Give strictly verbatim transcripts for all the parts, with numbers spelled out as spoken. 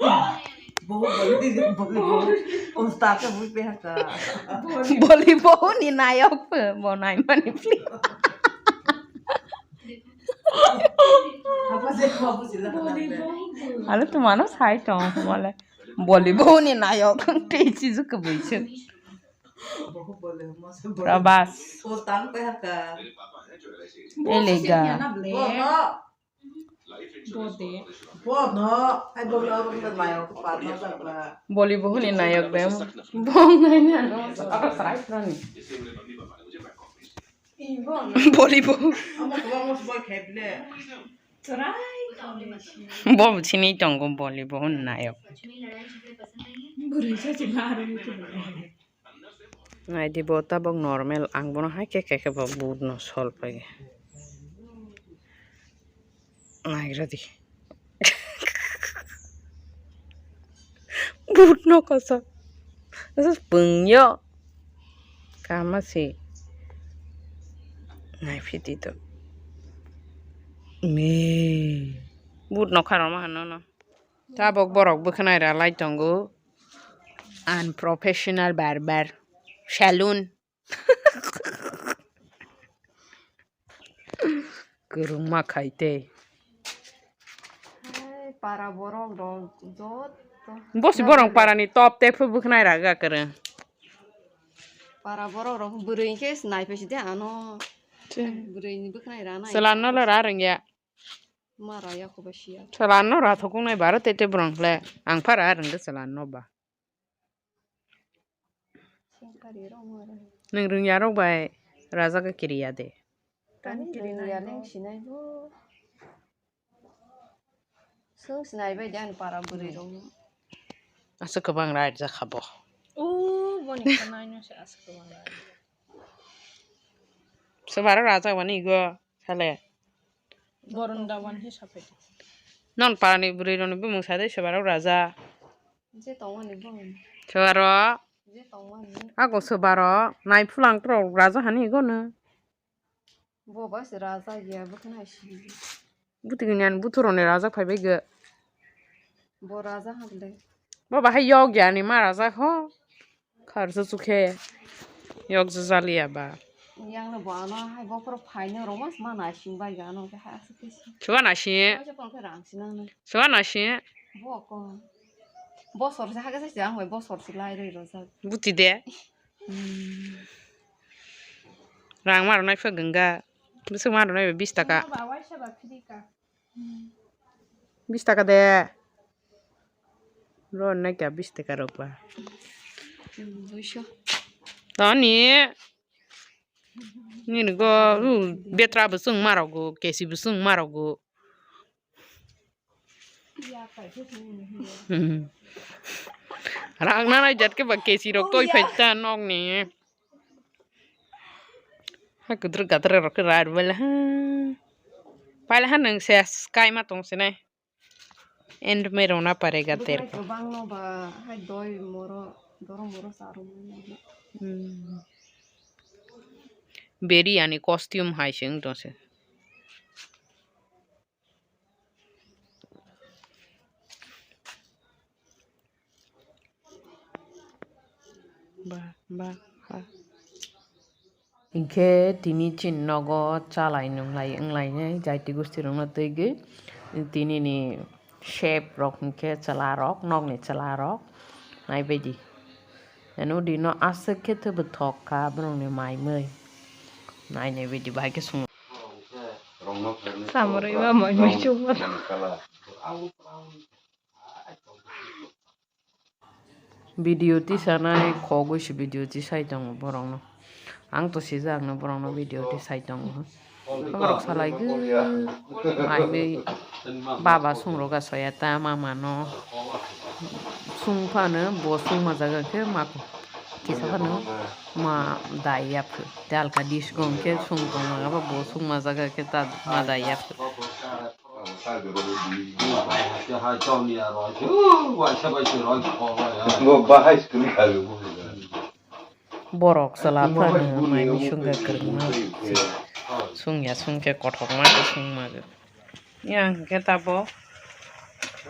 Bo, bo, bo, bo, bo. Usta ke bui pe haka. Boli bo ni nayok pe, bo nai mani pli. Apa sih, apa sih, lah, Boli lah. Bo. Alo tu mano sai tong, mole. Boli bo ni nayok, te chi zu ke bui chu. Bo, bo, bo, bo. Prabhas. Usta pe haka. Elega. Bo, bo. Bo de. Bo no, hai bo no, bo no, nayok ko pa no sa ba. Boli bo ni nayok de. Bo nai na no, sa ka sai na ni. Boli bo. Amo ko mo boy kheble. Bo chini tongo boli bo ni nayok. Buri sa chi la ru tu. Naidi bo tabok normal, ang bono hai khe khe khe bo but no sol pai. Naigra di. But no koso. Asa pung yo. Kama si. Nai phiti to. Me. But no kharo ma hano no. Tabok borok bwkhanai ralai tongo. Unprofessional barber. Salon. Kwrwngma khai tei. Hai, para borok rok joto. Bosi borok parani top tei phuru bwkhanai raga kwrwng. Para borok rok bwrwi khe naiphai sidi ano. Bwrwi ni bwkhanai rana. Chwla no lo ra rwngya. Ma raya kho ba siya. Chwla no ra thokung nai baro tete borong le. Ang phara rwngde chwla no ba. Singkari rok ma raya. Nwng rwngya rok bai raja khe kiriya de. Tani rwngya neng sinai bo. Swng sinai bai de ani para bwrwi rok. Aswk kwbang rai jak kha bo. O boni khanai no se aswk kwbang rai. Swbaro raja bani go. Sale. Goron dawan he saphe. Non parani bwrwi roni bumung sade sebaro raja. Je tongmani bumung. Sebaro. Je tongmani. Ako sebaro nai phulang tro raja hani gono. Bo bai se raja ya bwkhwnai si. Buti gini an buturoni raja phaibai ge. Bo raja hande. Bo bahai yok yani ma raja ho. Kharsa sukhe yok jaliya ba. Yang no bo ano hai bokhoro phaino roma sma naising bai ga ano khe ha sukhe si. Chua naising. Kaisa pon khe rang sinang no. Chua naising. Bo ko. Bosor se hage se ang bai bosor se lai roi rojak. Buti de. Rang ma rwnai pha gwnga. Bwswk ma rwnai bai bis taka. Ba waisa ba phiri ka. Bis taka de. Ro nai kya bis taka rok ba. Toni. Nini go, u, betra bo chwng ma rogo, kesi bo chwng ma rogo. Rang nanai jat khe ba kesi rok toi phai ta nok ni. Ha kudru gadra rok khe rar bala ha. Pala ha nang se sky ma tong se nai. End me rona parega terka. Kwbang no ba hai doi moro, dorong moro sa rwmani. Hmm. Beri ani costume hai se wng tong se. Ba, ba, ba. Hinkhe tini chini nogo chalai nunglai wnglainai jaiti gustirokno twiwi tini ni chef rok hinkhe chwla rok nokni chwla rok naibaidi. Eno dino aswk khe thwbwthok kha borokni mai mui nainai baidi bahai khe swngo. Samrwi ba mai mui chukma. Video tisanai khogwi se video tisai tongo borokno. Ang to sijak no borokno video tisai tongo. Borok salai gwi, ai gwi baba song roga soya ta mama no song phano bo song ma jaga khe ma kisa phano ma dai ya phu. Te alka dis gong khe song tong ma bo song ma jaga khe ta ma dai ya phu. Bo bahai school khago. Borok chwla phano mai mui sungkha kwrwngma. Sungya sungkhe kothokma khe sungma. Yang khe tabo.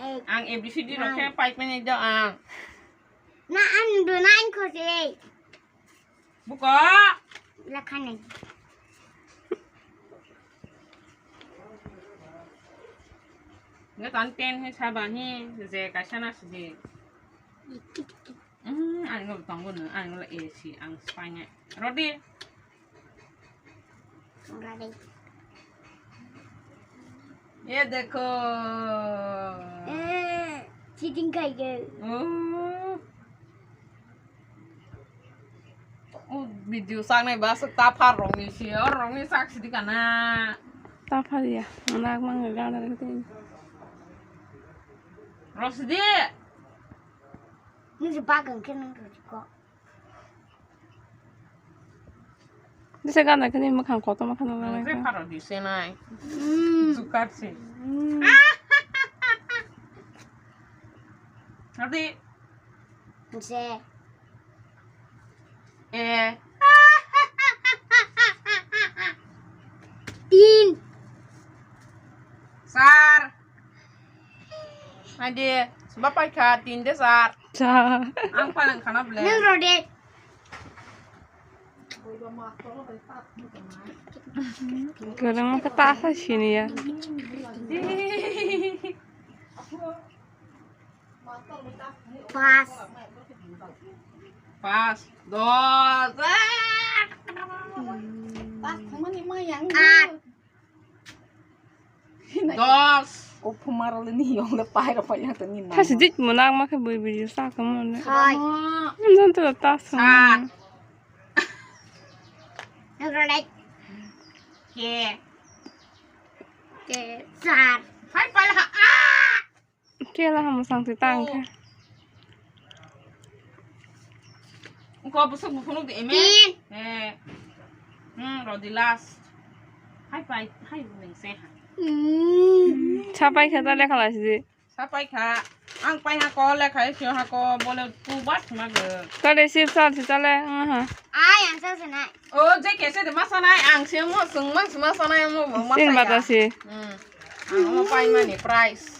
Ang A B C D rok khe paipani do ang. Na ang do nine khose. Buko. Lakhani. Nge tan ten he saba he je kaisa na sidi. Hmm, ang no tongo no, ang no A C ang spanya. Rodi. Rodi. Ye dekho. Eh, cheating khai ke. Oh. Oh, video sak nai ba sak ta phar rong ni si, or rong ni sak sidi kana. Ta phar ya, nak mang ga na. Rosdi. Nung si bakang khe nung rwdi kok. Bisa gana khe ni mwkhang kotor ma khana nang. Nung se pharo di se nai. Hmm. Jukar se. Hmm. Rwdi. Se. E. Tin. Sar. Adi, seba paikha, tin de sar. Cha. Ang palang khana ble. Nang rode. Goreng ma kata asa sini ya. Pas. Pas. Dos. Pas thangmani ma yang. At. Dos. O phumaro le ni yong le pai ro pai yang to ni na. Thasi dik mo nak ma khe bui bui sa ka mo ne. Hai. Nang to ta sa. Sat. Nang ro dai. Ke. Ke sar. Hai pai ha. Ah! Kela hamo sang ti tang kha. Ko busuk bukhunuk de eme. Tin. Eh. Hmm, rodi last. Hai pai, hai ning se ha. Hmm. Sapai kha ta lekha la si. Sapai kha. Ang pai ha ko lekha si ha ko bole tu bas ma ge. Ta le sip sal si ta le. Aha. Ai ang sa se nai. O je kese de ma sa nai ang se mo sung man ma sa nai mo ma sa. Sin bata si. Hmm. Ang mo pai mani price.